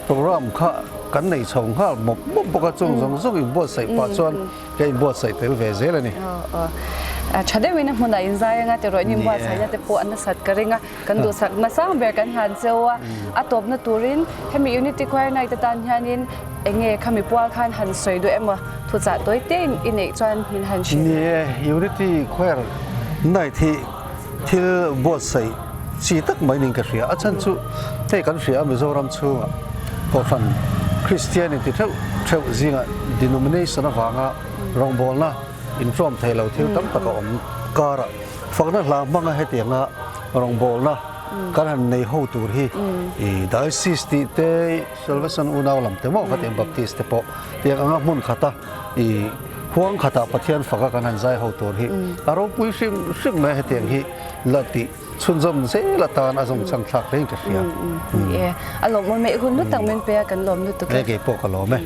program kha kan nei chho nghal mawp mawp bawk a, chung zawng zawng inbuatsaih pah chuan ka inbuatsaih tel ve zel a ni. Tha deuhin a hmunah inzai anga ti rawh in inbuatsaihna te pawh a nasat ka ring a, kan duhsak hmasang ber kan hlan cheu a, a tawpna turin hemi Unity Choir Night atan hianin enge khami pual khan han sawi duh emaw thuchah tawi te i neih chuan min han hrilh. Ni e, Unity Choir Night hi thil buatsaih chi tak mai niin ka hria. A chhan chu hei kan hria a Mizoram chhungah Kohhran Kristian inti theuh theuh zingah denomination avanga rawngbawlna inṭawm thei lo thil tam tak a awm karah fakna hla hmanga hetianga rawngbawlna kan han nei ho tur hi i Diocese tih te Salvation unau lam te maw khatiang Baptist te pawh tiang anga hmun khata i huang khatah Pathian faka kan han zai ho tur hi a ropui hrim hrim mai hetiang hi la tih chhunzawm zel atan a zawng chang thlak hlein ka hria. Ni e, a lawmawm e, hun hlu tak min pe a kan lawm lutuk e. E kei pawh ka lawm e.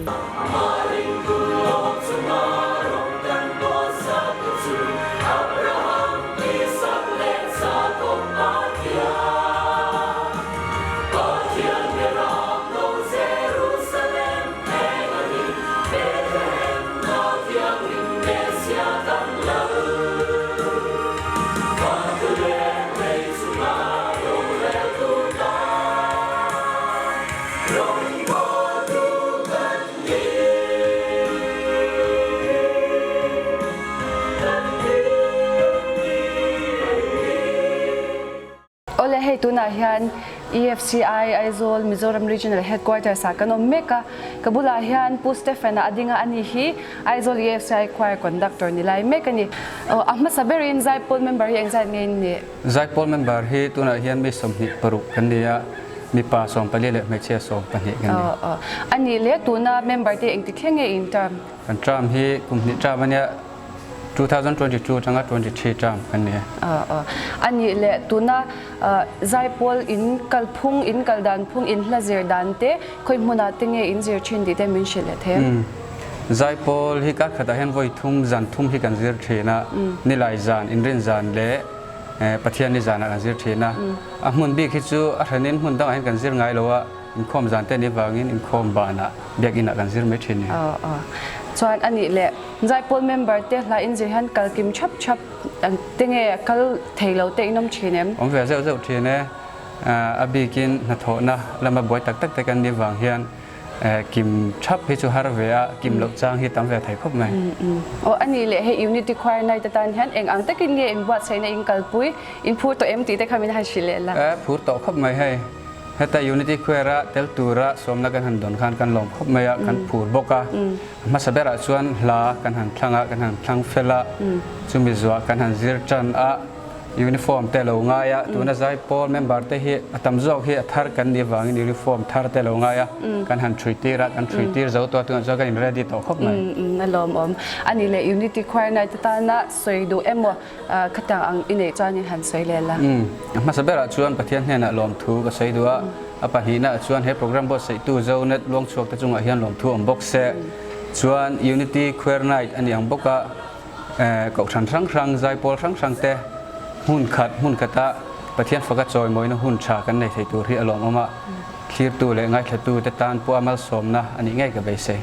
tunah hian EFCI Aizawl Mizoram Regional Headquarters ah kan awm mek a, ka bulah hian Pu Stephen-a a ding a, ani hi Aizawl EFCI Choir Conductor ni lai mek a ni. A hmasa berin Zaipawl member hi engzat nge in nih? Zaipawl member hi tunah hian mi 26 kan ni a, mipa 14 leh hmeichhia 12 kan ni. A nih leh tuna member te engti thleng nge in term? Kan term hi kum hnih term a nia. 2022 atanga 23 term kan ni. A nih leh tuna Zaipawl in kalphung, in kal dan phung, in hla zir dan te khawi hmunah te nge in zir thin tih te min hrilh leh thei em? Zaipawl hi kar khatah hian vawi thum, zan thum hi kan zir thin a, Nilai zan, Inrin zan leh Pathianni zanah kan zir thin a. A hmun bik hi chu a hranin hmun dangah hian kan zir ngai lo a, inkhawm zan te nih vangin inkhawm banah biakinah kan zir mai thin ni. Chuan a nih leh Zaipawl member te hla in zir hian kal kim thap thap te nge kal thei lo te in awm thin em? Awm ve zeuh zeuh thin e. A bikin hnathawhna lama buai tak tak te kan nih vang hian kim thap hi chu har ve a, kim loh chang hi tam ve thei khawp mai. Aw a nih leh hei Unity Choir Night atan hian eng ang takin nge in buatsaihna in kalpui in phur tawh em tih te kha min han hrilh leh la. Phur tawh khawp mai hei. Heta Unity Choir a tel tura sawmna kan han dawn khan kan lawm khawp mai a, kan phur bawk a. A hmasa berah chuan hla kan han thlang a, kan han thlang fel a, chumi zuah kan han zir tan a, uniform te lo ngai a, tuna Zaipawl member te hi a tam zawk hi a thar kan nih avangin uniform thar te lo ngai a, kan han thui tir a, kan thui tir zo tawh a, tunah chuan kan in ready tawh khawp mai. A lawmawm. A nih leh Unity Choir Night atana sawi duh emaw Khatiang ang i neih chuan in han sawi leh la. Umm, a hmasa berah chuan Pathian hnenah lawmthu ka sawi duh a, a pahnihnaah chuan he program buatsaihtu Zonet luangchhuak te chungah hian lawmthu awm bawk se. Chuan Unity Choir Night a ni ang bawk a, kohhran hrang hrang, zaipawl hrang hrang te hmun khat hmun khata Pathian faka chawimawina hun tha kan nei thei tur hi a lawmawm a, thlirtu leh ngaithlatu te tan pawh a malsawmna a nih ngei ka beisei.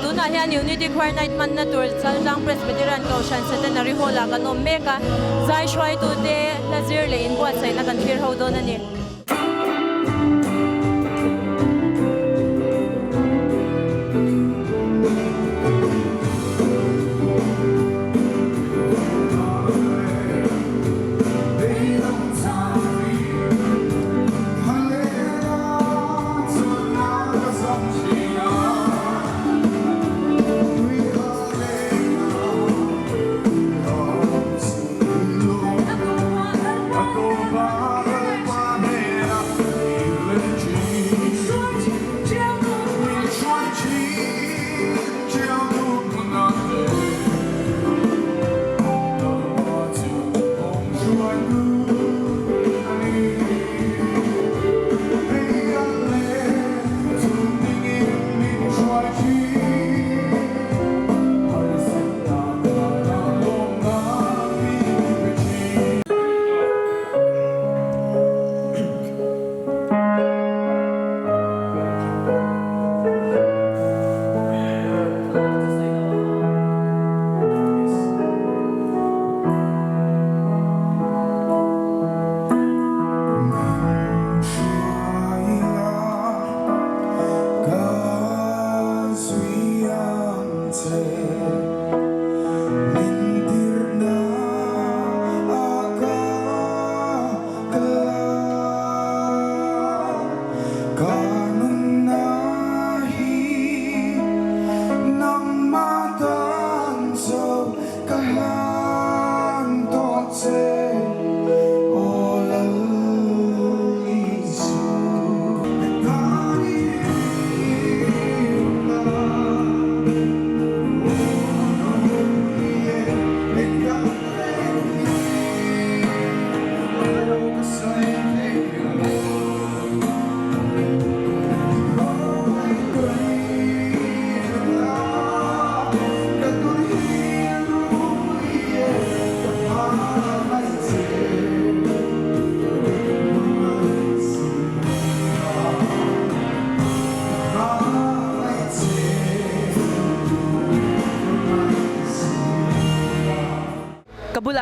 Tunah hian Unity Choir Night hmanna tur Chaltlang Presbyterian Kohhran Centenary Hall-ah kan awm mek a, zai hruaitute hla zir leh inbuatsaihna kan thlir ho dawn a ni.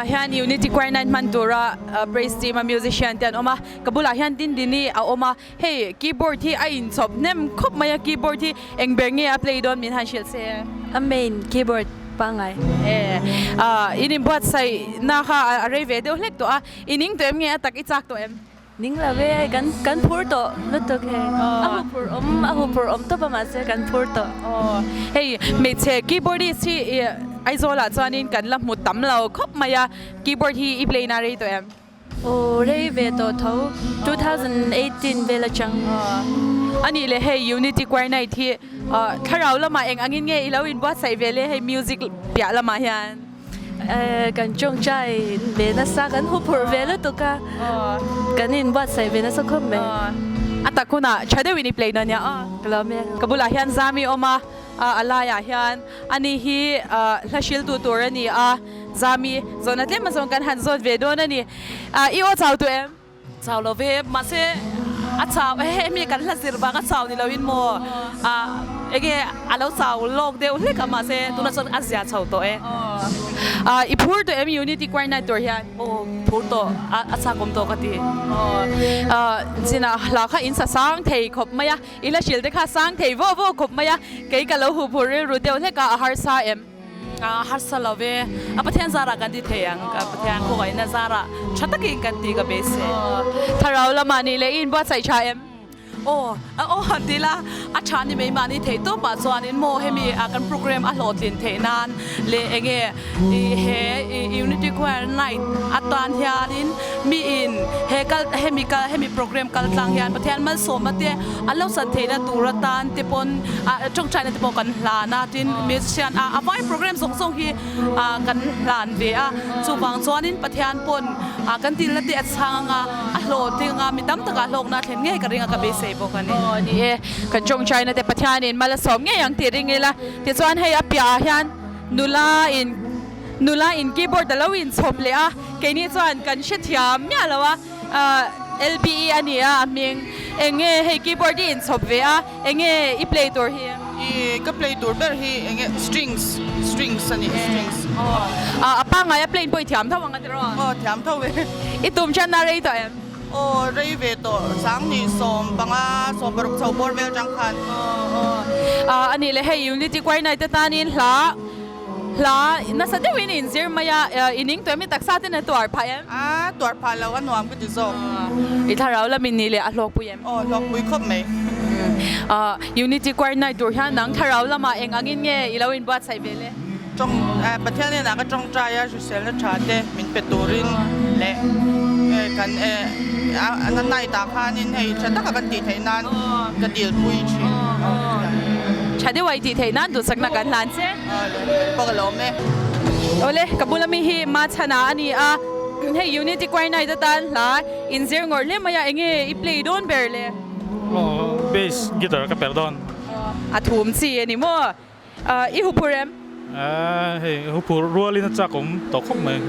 bulah hian Unity Choir Night hman tura praise team a musician te an awm a, ka bulah hian Dindini a awm a, hei keyboard hi a inchhawp hnem khawp mai a, keyboard hi eng ber nge a play dawn min han hrilh se. A main keyboard pangngai. E in inbuatsaih na kha a rei ve deuh hlek tawh a, i ning tawh em nge a tak i chak tawh em? Ning lo ve, kan kan phur tawh lutuk hei. A hu phur awm, a hu phur awm tawp a mahse kan phur tawh. Aw, hei hmeichhe keyboardist hi i Aizawlah chuanin kan la hmu tam lo khawp mai a, keyboard hi i play na rei tawh em? Aw, rei ve tawh tho, 2018 vel atang. Aw, anih leh hei Unity Choir Night hi thlarau lamah eng angin nge i lo inbuatsaih ve le hei music piah lamah hian? Kan tawngtai ve nasa, kan huphurh ve lutuk a, kan inbuatsaih ve nasa khawp mai. A tak hunah tha deuhin i play dawn nia aw. Ka lawm e. Ka bulah hian Zami awm a, a laiah hian ani hi hla hriltu tur a ni a, Zami zawhna tlem azawng kan han zawt ve dawn a ni. I aw chau duh em? Chau lo ve, mahse a chau hemi kan hla zir vang a chau ni loin maw ah enge a lo chau lawk deuh hlek a mahse tunah chuan a zia chho tawh e. Ah i phur tawh em Unity Choir Night tur hian? Aw phur tawh, a chak awm tawh ka ti. Aw chinah hla kha in sa sang thei khawp mai a, i hla hrilh te kha sang thei vawh vawh khawp mai a, kei ka lo huphur rilru deuh hlek a, a harsa em? A harsa lo ve. A Pathian zarah kan ti thei ang. Ka Pathian khawngaihna zarah tha takin kan ti ka beisei. Thlarau lamah nih leh i inbuatsaih tha em? Aw, aw han ti la, a tha ni mai mahni theih tawpah chuanin maw hemi kan program a hlawhtlin theih nan leh enge he Unity Choir Night atan hianin miin he kal hemi kal hemi program kal tlang hian Pathian malsawmna te an lo chan theihna tur atan te pawn tawngtaina te pawh kan hlan a tin musician a a vai program zawng zawng hi kan hlan ve a chuvang chuanin Pathian pawn kan tilna te a chhang anga a hlawhtling anga mi tam takah hlawkna a thlen ngei ka ring a ka beisei bawk a ni. Aw ni e, kan tawngtaina te Pathianin mal a sawm ngei ang tih ring ila tichuan hei a piahah hian nula in nula in keyboard a lo inchhawp leh a keini chuan kan hrethiam miah lo a. LBE a ni a, a hming. Eng nge hei keyboard i inchhawp ve a, eng nge i play tur hi? I ka play tur ber hi eng nge strings, strings a ni, strings. Aw, a pangngai a play pawh i thiam tho ang a tiraw? Aw, thiam tho e. I tum than a rei tawh em? Aw, rei ve tawh, 20 15, 16 chho bawr vel tang khan. Aw, aw. A nih leh hei Unity Choir Night atanin hla Hla nasa deuhin in zir mai a, i ning tawh em? I taksa ten a tuar phah em? A tuar phah lo, a nuam ka ti zawk. I thlarau lamin nih leh a hlawkpui em? Aw, hlawkpui khawp mai. Unity Choir Night tur hian nang thlarau lamah eng angin nge i lo inbuatsaih ve le? Tawng, Pathian hnenah ka tawngtai a, hriselna tha te min pe turin leh kan a night ah khanin hei tha taka kan tih theih nan ka dilpui thin. Tha deuh a i tih theih nan duhsakna kan hlan che. Pawh ka lawm e. Awle, ka bula mi hi Machhana a ni a, hei Unity Choir Night atan hla inzir ngawrh hle mai a, enge i play dawn ber le? Aw, bass guitar ka perh dawn. A thum chi a ni maw? I huphur em? Hei, huphur rualin a chak awm tawh khawp mai.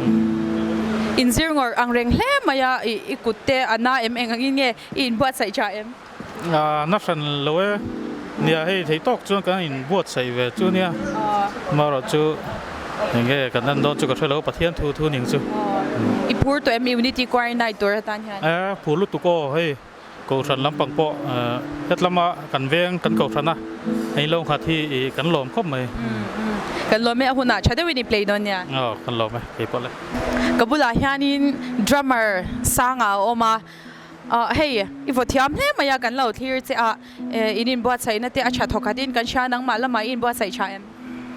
Inzir ngawrh ang reng hle mai a, i kut te a na em eng angin nge i inbuatsaih tha em? Na hran lo e. Nia hei thei tawk chuan kan inbuatsaih ve chu nia. Amaherawh chu enge kan en dawn chu ka hre lo Pathian thu thu ning chu. I phur tawh em Unity Choir Night tur atan hian? E phur lutuk aw hei Kohhran lampang pawh het lama kan veng kan Kohhran a hei lo nghat hi kan lawm khawp mai. Kan lawm e a hunah tha deuhin i play dawn nia. Aw kan lawm e keipawh le. Ka bulah hianin drummer sanga a awm a. Hei, i vaw thiam hle mai a, kan lo thlir che a, in inbuatsaihna te a tha thawk khatin kan hria, nangmah lamah i inbuatsaih tha em?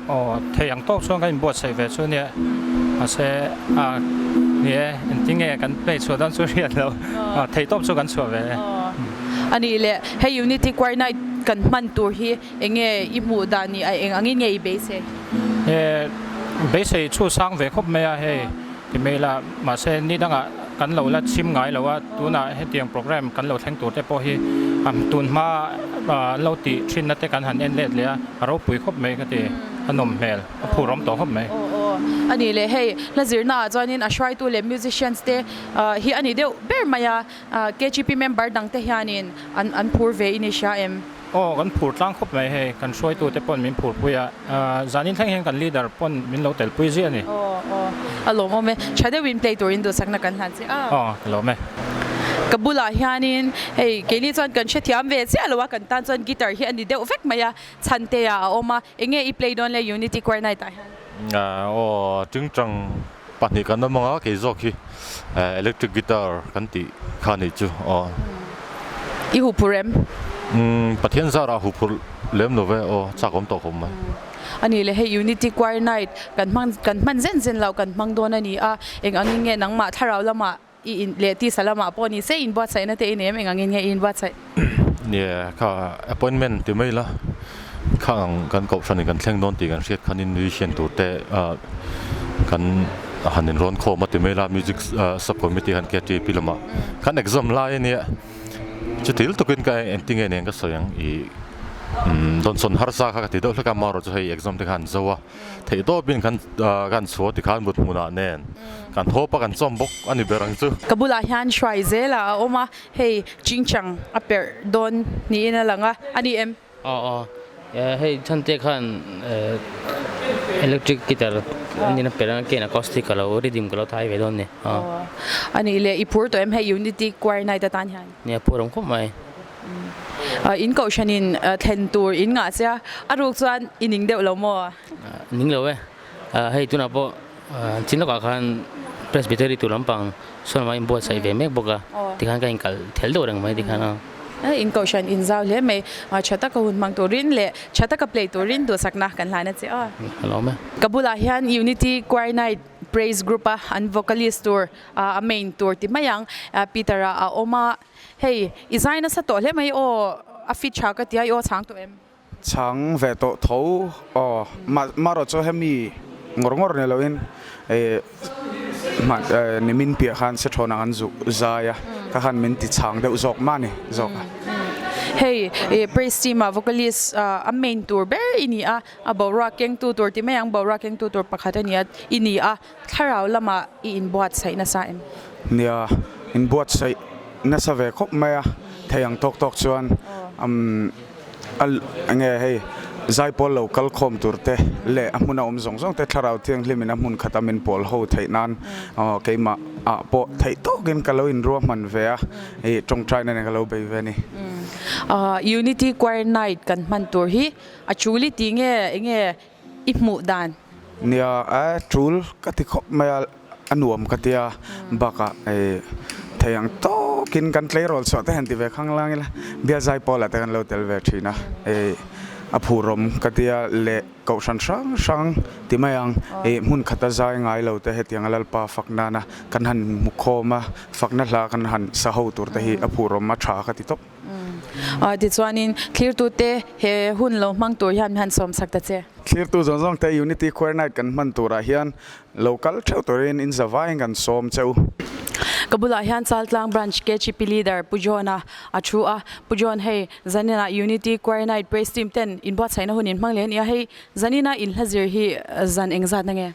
Aw, thei ang tawk chuan kan inbuatsaih ve chu nia, mahse a ni e, engtin nge kan play chhuah dawn chu hriat lo, thei tawp chu kan chhuah ve e. A nih leh, hei Unity Choir Night kan hman tur hi eng nge i hmuh dan ni a, eng angin nge i beisei? E, beisei chu sang ve khawp mai a, hei Ti mai la, mahse ni dangah kan lo la chhim ngai lo a, tunah hetiang program kan lo thleng tur te pawh hi tun hma an lo tih thinna te kan han en let leh a, a ropui khawp mai ka ti, a nawm hmel, a phurawm tawh khawp mai. Aw aw, a nih leh hei hla zirna ah chuanin a hruaitu leh musicians te hi a ni deuh ber mai a, KGP member dang te hianin an phur ve i ni hria em? Aw kan phur tlang khawp mai hei, kan hruaitute pawn min phurpui a, zanin thleng hian kan leader pawn min lo telpui ziah a ni. Aw aw a lawmawm e, tha deuhin play turin duhsakna kan hlan che a. Aw ka lawm e. Ka bulah hianin hei keini chuan kan hrethiam ve chiah lo a, kan tan chuan guitar hi a ni deuh vek mai a, Chhantea a awm a, enge i play dawn le Unity Choir Night ah hian? Aw tingtang pahnih kan awm ang a, kei zawk hi electric guitar kan tih kha nih chu aw. I huphurh em? Umm Pathian zarah huphurh lem lo ve aw, chak awm tawh khawp mai. A nih le hei Unity Choir Night kan hmang kan hman zen zen lo kan hmang dawn a ni a, eng angin nge nangmah thlarau lamah I in leh tisa lamah pawh ni se inbuatsaihna te i nei em? Eng angin nge i inbuatsaih? Nie, kha appointment ti mai la, khang ang kan kohhranin kan thleng dawn tih kan hriat khanin musician tur te kan han inrawn khawm a ti mai la, music sub committee khan KTP lamah kan exam lai a nia. Chuti lutukin ka engtinge nen ka sawi ang i dawnsawn harsa kha ka ti deuh hlek a, amaherawhchu hei exam te kha an zo a. Theih tawpin kan kan chhuah tikhan mut hmunah nen kan thawp a kan chawm bawk a ni ber ang chu. Ka bulah hian hruai zela a awm a, hei chingchang a perh dawn niin a lang a, a ni em? Aw aw, hei chhante khan electric guitar nin a perh a, keiin acoustic ka lo rhythm ka lo thai ve dawn ni. Aw, a nih leh i phur tawh em hei Unity Choir Night atan hian? Nia phur awm khawp mai. In kohhranin thlen tur in ngah che a, a ruk chuan i ning deuh lo maw? Ning lo e. Hei tunah pawh chin lawkah khan Presbytery tur lampang sawn lamah inbuatsaih ve mek bawk a, tikhan ka inkal thel deuh reng mai tikhan a. In kohhran in zau hle mai, tha taka hun hmang turin leh tha taka play turin duhsakna kan hlan a che aw. Ka lawm e. Ka bulah hian Unity Choir Night Praise Group a an vocalist tur a main tur ti mai ang Peter-a a awm a. Hei, i zai nasa tawh hle mai aw, a fit tha ka tia i aw chhang tawh em? Chhang ve tawh tho aw, marawh chu hemi ngawr ngawr ni loin nimin piah khan Sethawn ang an zuk zai a, ka khan min ti chhang deuh zawk mah ni zawk a. Hei, praise team ah vocalist a main tur ber i ni a, a boruak kengtu tur ti mai ang, boruak kengtu tur pakhat a ni a, i ni a. Thlarau lamah i inbuatsaih nasa em? Nia, inbuatsaih nasa ve khawp mai a, thei ang tawk tawk chuan eng nge hei zaipawl lo kal khawm tur te leh a hmuna awm zawng zawng te thlarau thianghlimin a hmun khata min pawl ho theih nan keimah ah pawh theih tawkin ka lo inruahman ve a, ih tawngtaina nen ka lo bei ve a ni. Unity Choir Night kan hman tur hi a chuli tih nge eng nge i hmuh dan? Nia, a tul ka ti khawp mai a, a nuam ka ti a, bakah thei ang tawkin kan tleirawl chhuah te han ti ve khang lang ila, Biazai Paula te kan lo tel ve thin a, a phurawm ka ti a, leh kohhran hrang hrang ti mai ang, hmun khata zai ngai lo te hetianga Lalpa fak nana kan han hmu khawm a, fakna hla kan han sa ho tur te hi a phurawm a tha ka ti tawp. Tichuanin thlirtute he hun lo hmang tur hian min han sawmsak ta che. Thlirtu zawng zawng te Unity Choir Night kan hman turah hian lo kal theuh turin in zavaiin kan sawm che u. Ka bulah hian Chaltlang Branch KGP Leader Pu John-a a thu a. Pu John hei zaninah Unity Choir Night Praise Team ten inbuatsaihna hun in hmang leh a ni a, hei zanina inhla zir hi zan engzatna nge?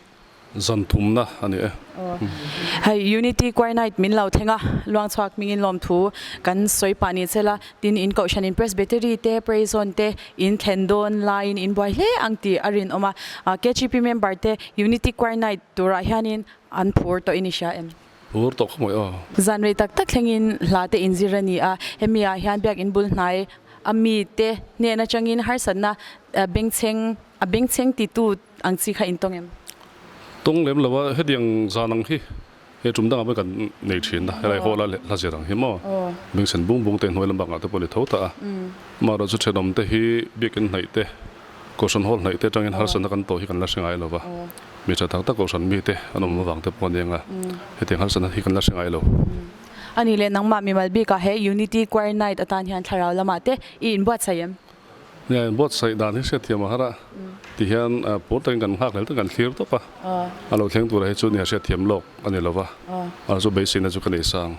Zan thumna a ni e. Hei Unity Choir Night min lo thleng a, Luangchhuak hmingin lawmthu kan sawi pah ni chela, tin in kohhran in Presbytery te Praise Zone te in thlen dawn laiin in buai hle ang tih a rinawm a, KGP member te Unity Choir Night turah hianin an phur tawh in i hria em? Phur tawh khawp mai aw. Zan rei tak tak thlengin hla te inzir a ni a, hemi ah hian biakin bul hnai a mi te hnen atangin harsatna bengchheng a bengchheng titu Ang chi kha in tawng em? Tawng lem lo a, hetiang zan ang hi he tum dangah pawh kan nei thin a, helai hall a hla zir ang hi maw? Bengsen bung bung te hnuai lam bakah te pawh a ni tho ta a, amaherawh chu thenawm te hi biakin hnaih te, Kohhran hall hnaih te atangin harsatna kan tawh hi kan la hre ngai lo va, mi tha tak tak Kohhran mite an awm avang te pawh a nia, hetiang harsatna hi kan la hre ngai lo. A nih leh nangmah mimal bikah he Unity Choir Night atan hian thlarau lamah te i inbuatsaih em? Nia in buatsaih dan hi hriatthiam a har a, ti hian pur takin kan nghak hlel tak kan thlir tawp a, a lo thleng turah hi chu nia hriatthiam lawk a ni lova, a chu beiseina chu ka nei sang.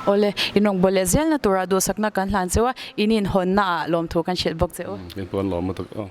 Awle, in rawngbâwl leh zelna turah duhsakna kan hlan cheu a, in inhawnnaah lawmthu kan hrilh bawk che u. Engpawh an lawm lutuk aw.